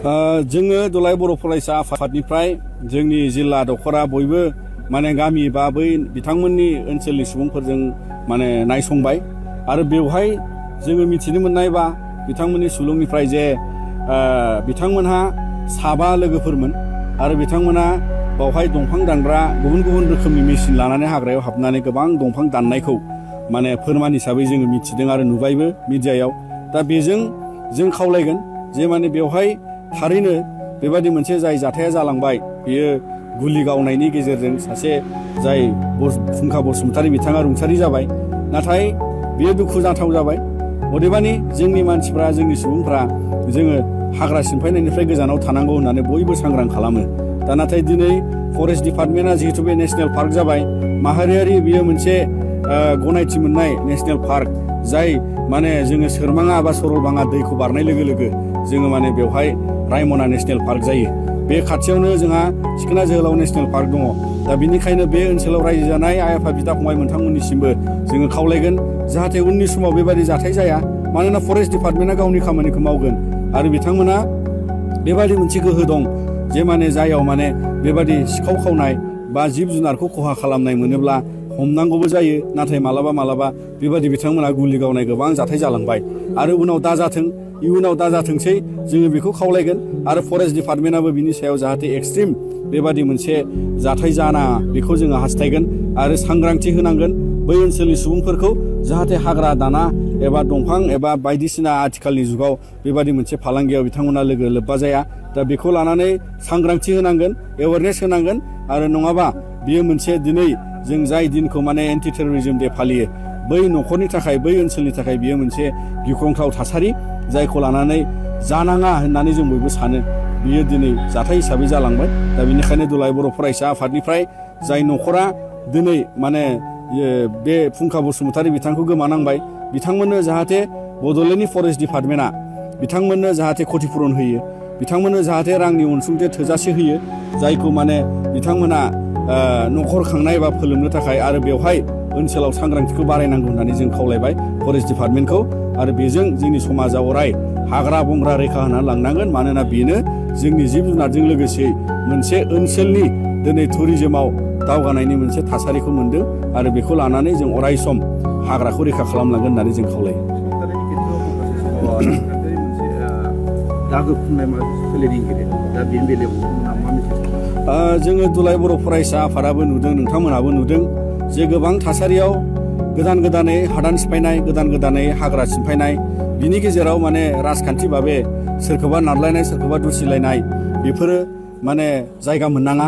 जोङो दुलाराय बर' फरायसा आफादनिफ्राय जोंनि जिल्ला दखरा बयबो माने गामि बा बै बिथांमोननि ओनसोलनि सुबुंफोरजों माने नायसंबाय आरो बेवहाय जोङो मिथिनो मोननाय बा बिथांमोननि सुलुंनिफ्राय जे बिथांमोनहा 7 लोगोफोरमोन आरो बिथांमोना बावहाय दंफां दानग्रा गुबुन गुबुन रोखोमनि मेसिन लानानै हाग्रायाव हाबनानै गोबां दंफां दाननायखौ माने फोरमान हिसाबै जोङो मिथिदों आरो नुबायबो मिडियायाव। दा बेजों जों खावलायगोन जे माने बेवहाय थारैनो बेबादि मोनसे जाय जाथाया जालांबाय बेयो गुलि गावनायनि गेजेरजों सासे जाय फुंखा बसुमतारी बिथाङा रुंसारि जाबाय। नाथाय बेयो दुखु जाथाव जाबाय। अदेबानि जोंनि मानसिफ्रा जोंनि सुबुंफ्रा जोङो हाग्रा सिमफायनायनिफ्राय गोजानाव थानांगौ होननानै बयबो सांग्रां खालामो। दा नाथाय दिनै फरेस्ट डिपार्टमेन्टआ जिहेतु बे नेशनेल पार्क जाबाय, माहारियारि बियो मोनसे गनायथि मोननाय नेशनेल पार्क, जाय माने जोङो सोरमाङा बा सरलबाङा दैखौ बारनाय लोगो लोगो जोङो माने बेवहाय रायमना नेशनेल पार्क जायो। बे खाथियावनो जोंहा सिखोना जोहोलाव नेशनेल पार्क दङ। दा बिनिखायनो बे ओनसोलाव रायजो जानाय आइ आफा बिदा फंबाय मोनथांमोननिसिमबो जोङो खावलायगोन जाहाथे उननि समाव बेबादि जाथाय जाया। मानोना फरेस्ट डिपार्टमेन्टआ गावनि खामानिखौ मावगोन आरो बिथांमोना बेबादि मोनसे गोहो दं जे माने जायाव माने बेबादि सिखाव खावनाय बा जिब जुनारखौ खहा खालामनाय मोनोब्ला हमनांगौबो जायो। नाथाय मालाबा मालाबा बेबादि बिथांमोना गुलि गावनाय गोबां जाथाय जालांबाय आरो उनाव दाजाथों, इयुनाव दाजाथोंसै जोङो बेखौ खावलायगोन। आरो फरेस्ट डिपार्टमेन्टआबो बिनि सायाव जाहाथे एक्सट्रिम बेबादि मोनसे जाथाय जानाङा बेखौ जोङो हास्थायगोन आरो सांग्रांथि होनांगोन बै ओनसोलनि सुबुंफोरखौ जाहाथे हाग्रा दाना एबा दंफां एबा बायदिसिना आथिखालनि जुगाव बेबादि मोनसे फालांगियाव बिथांमोना लोगो लोब्बा जाया। दा बेखौ लानानै सांग्रांथि होनांगोन, एवारनेस होनांगोन आरो नङाबा बियो मोनसे दिनै जों जाय दिनखौ माने एन्टि टेररिज्म डे फालियो, बै न'खरनि थाखाय बै ओनसोलनि थाखाय बियो मोनसे गिख्रंथाव थासारि, जायखौ लानानै जानाङा होननानै जों बयबो सानो। बियो दिनै जाथाय हिसाबै जालांबाय। दा बेनिखायनो दुलाराय बर' फरायसा आफादनिफ्राय जाय न'खरा दिनै माने बे फुंखा बसुमतारी बिथांखौ गोमानांबाय, बिथांमोननो जाहाथे बड'लेण्डनि फरेस्ट डिपार्टमेन्टआ बिथांमोननो जाहाथे क्षतिपुरन होयो, बिथांमोननो जाहाथे रांनि अनसुंथाइ थोजासे होयो, जायखौ माने बिथांमोना न'खर खांनाय बा फोलोमनो थाखाय आरो बेवहाय ओनसोलाव सांग्रांथिखौ बारायनांगौ होननानै जों खावलायबाय फरेस्ट डिपार्टमेन्टखौ। आरो बेजों जोंनि समाजाव अराय हाग्रा बंग्रा रैखा होनानै लांनांगोन। मानोना बेनो जोंनि जिब जुनारजों लोगोसे मोनसे ओनसोलनि दिनै टुरिजमाव दावगानायनि मोनसे थासारिखौ मोनदों आरो बेखौ लानानै जों अराय सम हाग्राखौ रैखा खालामलांगोन होननानै जों खावलायो। जोङो दुलाराय बर' फरायसा आफादाबो नुदों, नोंथांमोनहाबो नुदों जे गोबां थासारियाव गोदान गोदानै हादान सिफायनाय, गोदान गोदानै हाग्रा सिमफायनाय, बिनि गेजेराव माने राजखान्थि भाबे सोरखौबा नारलायनाय, सोरखौबा दुसिलायनाय, बेफोरो माने जायगा मोननाङा।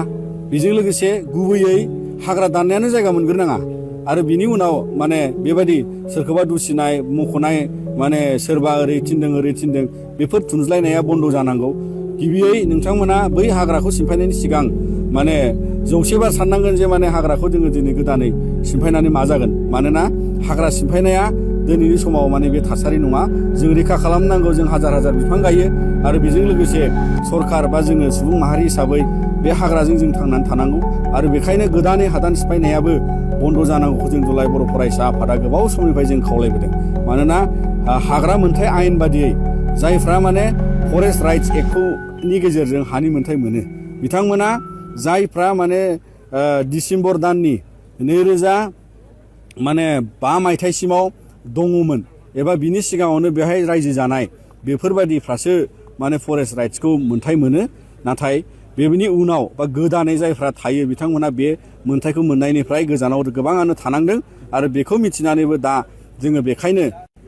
बेजों लोगोसे गुबैयै हाग्रा दाननायानो जायगा मोनग्रोनाङा आरो बिनि उनाव माने बेबायदि सोरखौबा दुसिनाय मख'नाय, माने सोरबा ओरै थिनदों बेफोर थुनज्लायनाया बन्द' जानांगौ। गिबियै नोंथांमोना बै हाग्राखौ सिमफायनायनि सिगां माने 100 बार साननांगोन जे माने हाग्राखौ जोङो दिनै गोदानै सिमफायनानै मा जागोन। मानोना हाग्रा सिमफायनाया दिनैनि समाव माने बे थासारि नङा। जों रैखा खालामनांगौ, जों हाजार हाजार बिफां गायो आरो बेजों लोगोसे सरकार बा जोङो सुबुं माहारि हिसाबै बे हाग्राजों जों थांनानै थानांगौ आरो बेखायनो गोदानै हादान सिफायनायाबो बन्द' जानांगौखौ जों दुलाराय बर' फरायसा आफादा गोबाव समनिफ्राय जों खावलायबोदों। मानोना हाग्रा मोनथाय आयेन बादियै जायफ्रा माने फरेस्ट राइट्स एक्टनि गेजेरजों हानि मोनथाय मोनो, बिथांमोना जायफ्रा माने डिसेम्बर दाननि 2005 मायथाइसिमाव दङमोन एबा बिनि सिगाङावनो बेहाय रायजो जानाय, बेफोरबायदिफ्रासो माने फरेस्ट राइट्सखौ मोनथाय मोनो। नाथाय बेनि उनाव बा गोदानै जायफ्रा थायो बिथांमोना बे मोनथायखौ मोननायनिफ्राय गोजानाव गोबाङानो थानांदों आरो बेखौ मिथिनानैबो दा जोङो बेखायनो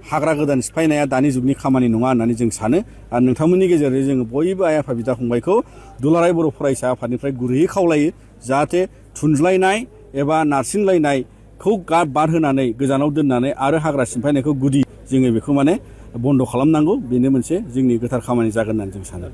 हाग्रा गोदान सिफायनाया दानि जुगनि खामानि नङा होननानै जों सानो। आरो नोंथांमोननि गेजेरजों जोङो बयबो आइ आफा बिदा फंबायखौ दुलाराय बर' फरायसा आफादनिफ्राय गुरैयै खावलायो जाहाथे थुनज्लायनाय एबा नारसिनलायनायखौ बाद होनानै गोजानाव दोननानै आरो हाग्रा सिमफायनायखौ गुदि जोङो बेखौ माने बन्द' खालामनांगौ। बेनो मोनसे जोंनि गोथार खामानि जागोन होननानै जों सानो।